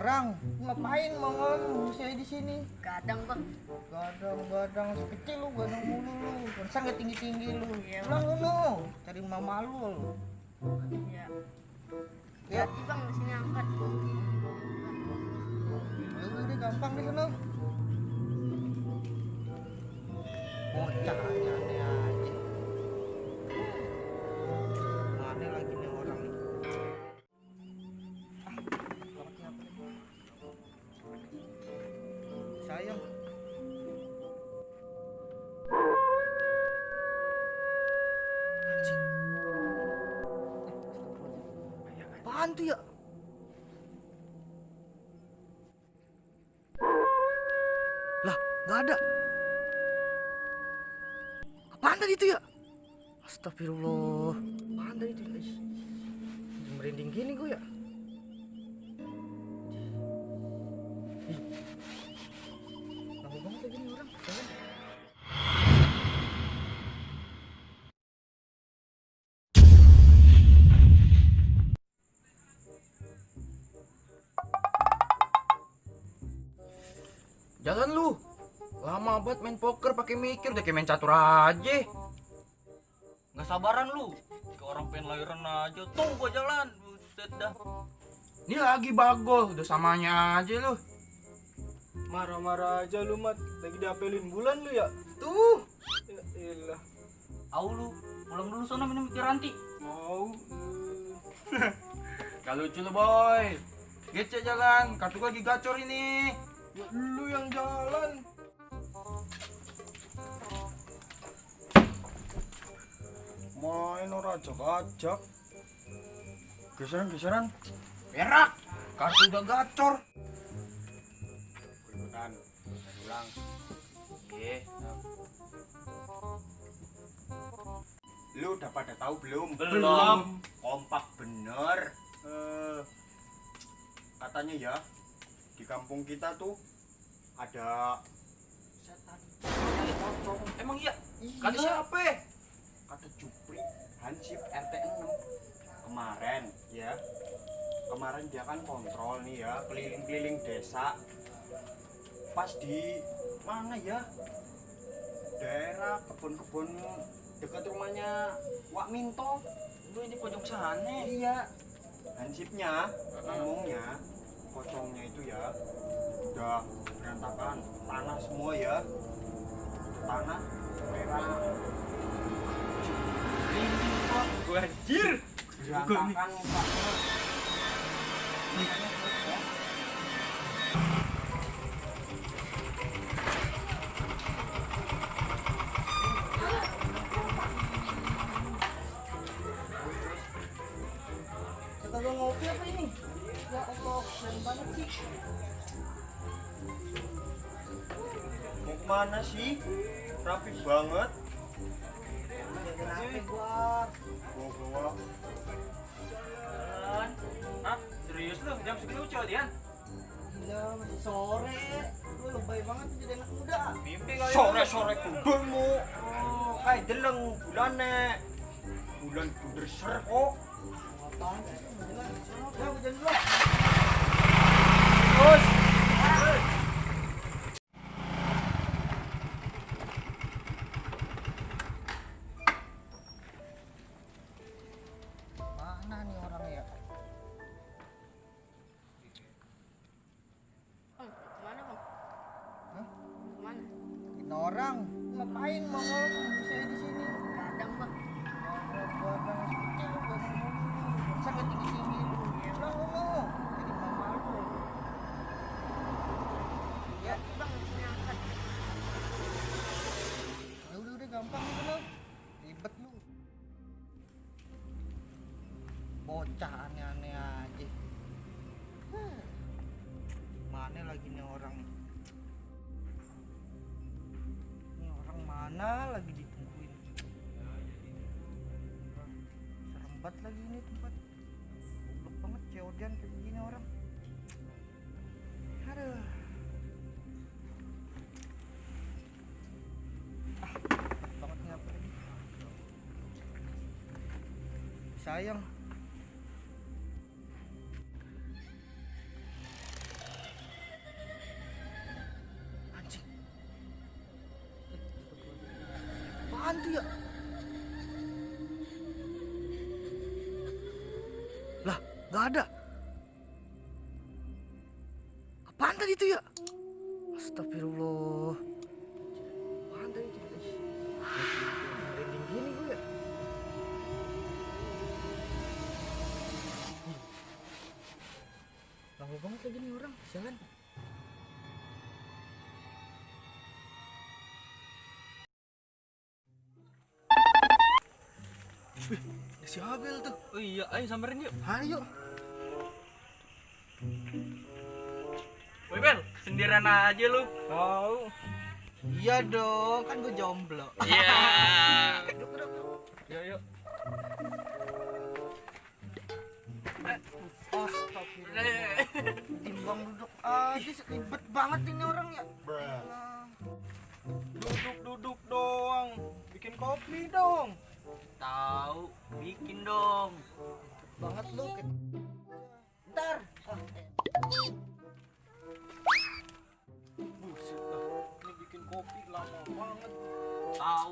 orang ngapain mau saya di sini? Kadang bang. Gadang sekecil lu, gadang mulu lu. Masa nggak tinggi lu? Iya, Pulang lu, cari mama lu. Iya. Ya, Hati bang di sini angkat. udah gampang di sana. Bocah aneh aja. Mana lagi nih orang nih? Bakatnya apa nih? Sayang. Anjing. Apaan tuh ya? Lah, nggak ada. Apaan tadi itu ya? Astagfirullah. Apaan tadi itu? Ih, merinding gini gue ya. Ih. Ganggu banget ya gini orang. Jangan. Jalan lu. Lama banget main poker pakai mikir, udah kayak main catur aja. Nggak sabaran lu, kayak orang pengen lahiran aja. Tuh gua jalan, buset dah. Ini lagi bagol, udah samanya aja lu. Marah-marah aja lu, Mat. Lagi diapelin bulan lu ya? Tuh. Ya elah. Au lu, pulang dulu sana minum tiranti. Mau. Gak lucu lu boy. Gece jalan, kartu gua lagi gacor ini. Ya lu yang jalan. Main ora ajak-ajak. Geseran. Perak, kartu udah gacor. Ikutan. Pulang. Iya. Lu udah pada tahu belum? Belum. Kompak bener. Katanya ya, di kampung kita tuh ada setan. Pocong. Emang iya? Iya. Kata siapa? Kata Jupri Hansip RT 6 kemarin ya. Kemarin dia kan kontrol nih ya, keliling-keliling desa. Pas di mana ya? Daerah kebun-kebun dekat rumahnya Wak Minto. Lu ini pojok sana. Iya. Hansipnya ngomongnya pocongnya itu ya udah berantakan, tanah semua ya. Tanah merah. Gua anjir. Berantakan mukanya. Kagak ngopi apa ini? Ya Allah, keren banget sih. Mau kemana sih? Rapi banget. Rapi gua. Bawa-bawa. Jalan. Hah? Serius lu? Jam segitu cowok Gila, masih sore. Lu lebay banget tuh jadi anak muda. Mimpi kali. Sore-sore kubelmu. Kayak deleng bulane. Bulan bunder ser kok. Apaan sih? Jalan. Ya, gua jalan dulu. Terus. Mana nih orangnya ya? Bang, kemana bang? Hah? Kemana? Ini orang ngapain mau saya di sini? Kadang bang. Gadang sekecil lu, gadang mulu lu. Masa nggak tinggi lu? Pulang lu, cari mama lu. Ya, Hati bang di sini angkat. udah gampang gitu lu. Ribet lu. Bocah aneh-aneh aja. Mana lagi nih orang nih? Ini orang mana lagi ditungguin? Serem banget lagi ini tempat. Goblok banget ceodan kayak begini orang. Aduh. Banget nih apa lagi? Sayang. itu ya? Lah, nggak ada. Apaan tadi itu ya? Astagfirullah. Apaan tadi itu? Merinding gini gue ya. Lama banget lagi nih orang, jangan. Wih, si Abel tuh. Oh iya, ayo samperin yuk. Ayo. Woi Bel, sendirian aja lu. Oh. Iya dong, kan gue jomblo. Iya. Duduk. Yuk yuk. Astagfirullah. Timbang duduk aja ribet banget ini orang ya. Duduk doang. Bikin kopi dong. Tahu, bikin dong. Banget lu. Ntar. Buset dah. Ini bikin kopi lama banget. Tahu,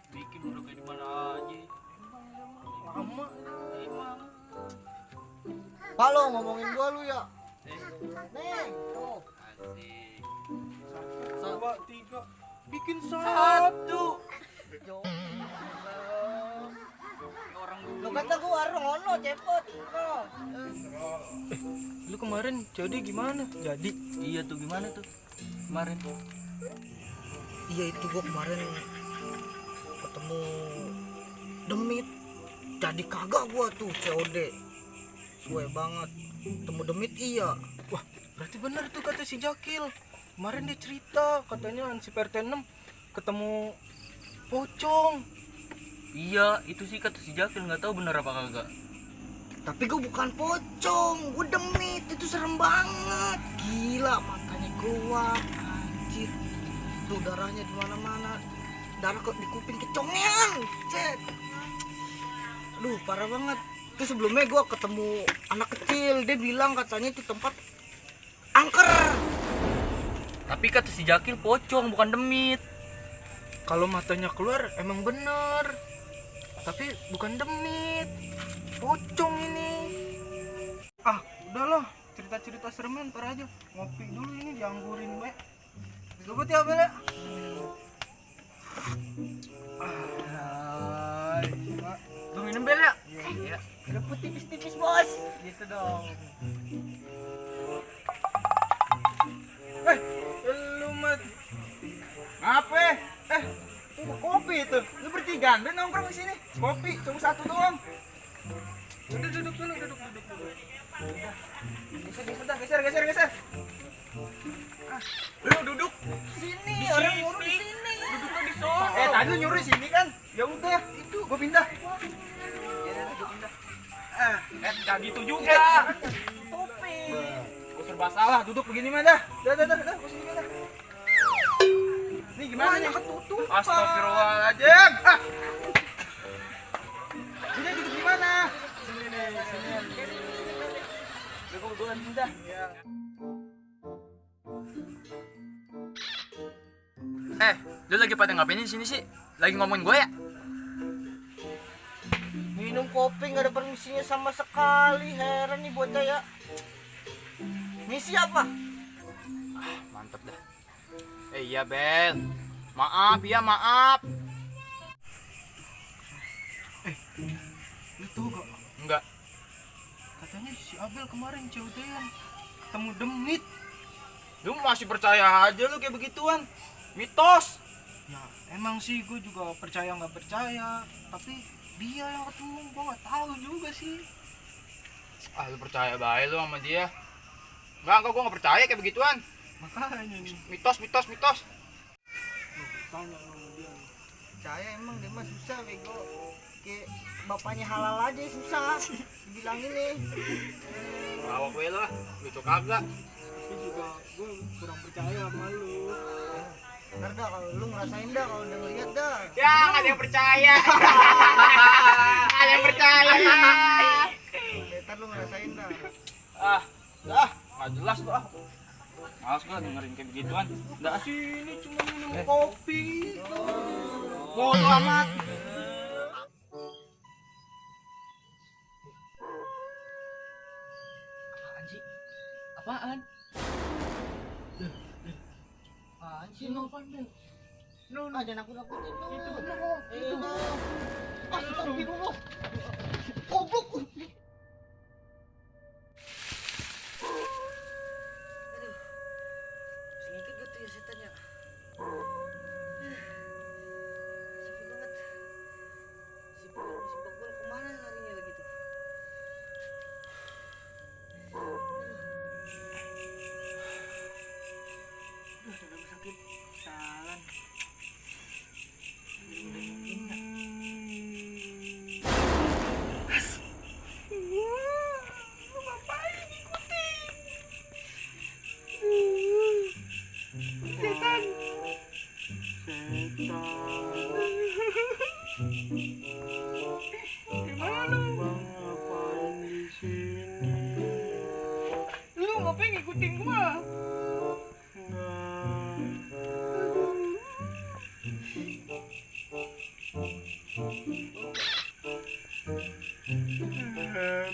bikin udah kayak di mana aja. Lama. Emang. Pak lo ngomongin gua lu ya. Nih, Tuh. asik. 1, 2, 3. Bikin Satu. Orang Lu kata gua warung ono cepet. Lu kemarin jadi gimana? Jadi Iya tuh gimana tuh kemarin? Iya itu gua kemarin ketemu Demit. Jadi kagak gua tuh COD. Suwe banget. Ketemu Demit iya. wah, berarti benar tuh kata si Jakil. Kemarin dia cerita katanya si PRT 6 ketemu pocong. Iya, itu sih kata si Jakil, nggak tahu bener apa kagak. Tapi gue bukan pocong, gue Demit, itu serem banget. Gila, matanya keluar, anjir. Tuh darahnya di mana-mana. Darah kok di kuping kecongean. Cet. Aduh, parah banget. Terus sebelumnya gue ketemu anak kecil, dia bilang katanya itu tempat angker. Tapi kata si Jakil pocong bukan demit. Kalau matanya keluar emang bener. Tapi bukan demit. Pocong ini. Ah, udahlah. Cerita-cerita serem ntar aja. Ngopi dulu ini dianggurin gue. Sobat ya, Bel. Lu minum Bel ya? Iya. Rebut tipis-tipis, bos. Gitu dong. Lu mat. Ngapa? Itu kopi itu. Lu bertiga dan nongkrong di sini. Kopi cuma satu doang. Duduk dulu, duduk. Geser. Lu duduk. Sini, orang nyuruh di sini. Duduknya di sono. Tadi lu nyuruh sini kan? Ya udah, itu gua pindah. Gua pindah. Jadi itu juga. Topi. Gua serba salah, duduk begini mah dah. Dah, gua sini dah. Ini gimana nih? Ketutup. Astagfirullahaladzim. Ini duduk di mana? Sini. Gua pindah. Lu lagi pada ngapain di sini sih? Lagi ngomongin gue ya? Minum kopi nggak ada permisinya sama sekali. Heran nih bocah ya. Misi apa? Mantep dah. Iya Bel. Maaf ya, maaf. Lu tahu gak? Enggak. Katanya si Abel kemarin COD-an ketemu Demit. Lu masih percaya aja lu kayak begituan. Mitos. Ya emang sih gue juga percaya nggak percaya, tapi dia yang ketemu gue nggak tahu juga sih. Lu percaya baik lu sama dia. Enggak, gue nggak percaya kayak begituan. Makanya nih Mitos. tanya sama dia. Saya emang dia mah susah bego. Kayak bapaknya halal aja susah. Dibilangin nih. Lawak gue lu lah. Lucu kagak. Tapi juga gue kurang percaya sama lu. Ntar dah kalau lu ngerasain dah kalau udah ngeliat dah. Ya, nggak ada yang percaya. Nggak ada yang percaya. Ntar lu ngerasain dah. Nggak jelas lu. Males gua dengerin kayak begituan. Nggak Sini cuma minum kopi. Bodo amat. Apaan sih? Apaan? Apaan sih lu? Ah, jangan nakut-nakutin lu. Itu bener. Astagfirullah. Goblok. Aduh. Sengikut gitu ya setan ya. Sepi banget. Si Bagol kemana larinya lagi tuh? Udah sakit. Jalan. Lu ngapain ngikutin gua?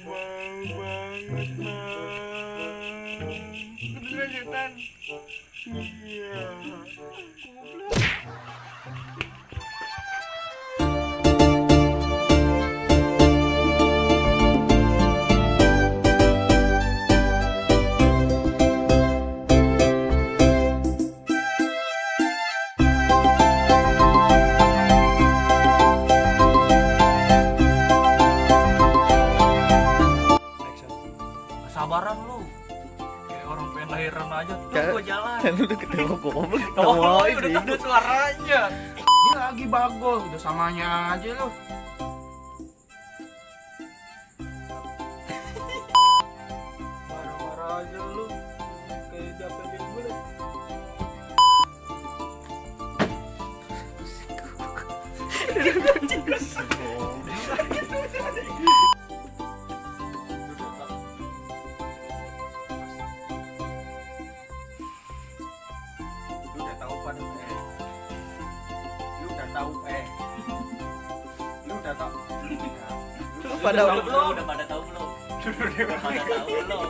Bau banget, Bang. Beneran setan? Iya. Goblok. Nggak sabaran lu. Kayak orang pengen lahiran aja. Tuh gua jalan. Kan lu ketemu goblok. Oh, udah ada suaranya. Dia lagi bagol, udah samanya aja lu. Marah-marah aja lu. Kayak dapetin gue. Lu udah tahu pada Lu udah tahu Lu udah tahu. Pada Udah pada tahu belum? Udah pada tahu belum?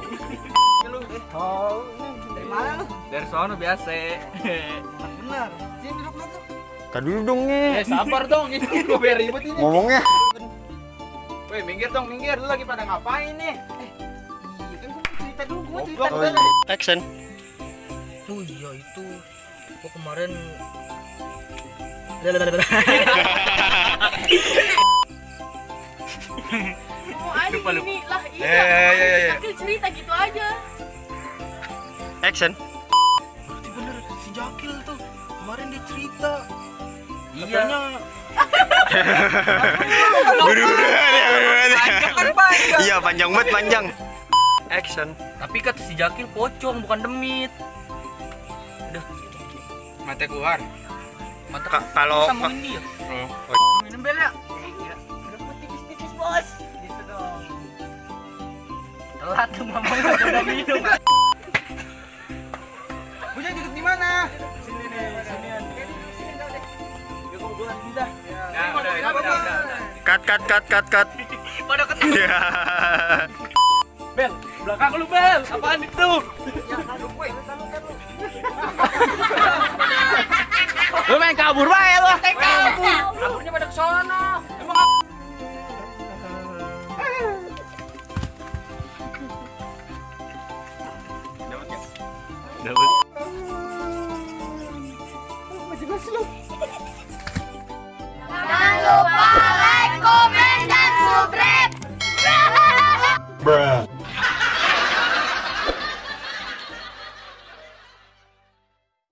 Oh, dari mana lu? Dari sono biasa. Benar. Sini duduk lu tuh. Kan dulu dong nih Sabar dong, ini gua biar ribet ini. ngomongnya. Woi, minggir dong, minggir. Lu lagi pada ngapain nih? Iya kan gua mau cerita dulu, gua cerita Goblok. dulu. Action. Oh iya itu. Gua kemarin Mau ada gini lah, iya. iya. Tapi cerita gitu aja. Action. Berarti bener si Jakil tuh. Kemarin dia cerita. Iya. Iya panjang banget panjang. Action. Tapi kata si Jakil pocong bukan demit. Mata keluar. Mantap. Kalau Sambungin dia. Minum bel ya? Rebut tipis-tipis, Bos. Gitu dong. Telat tuh mama udah minum. Punya duduk di mana? Sini nih, sinian. Ya gua bulan dah. Ya, udah. cut. Pada ketemu. Ya. Bel, belakang lu Bel. Apaan itu? Ya, taruh gue. Lu main kabur bae lu. Kabur. Kaburnya pada ke sono. Emang Dapat. Masih lu.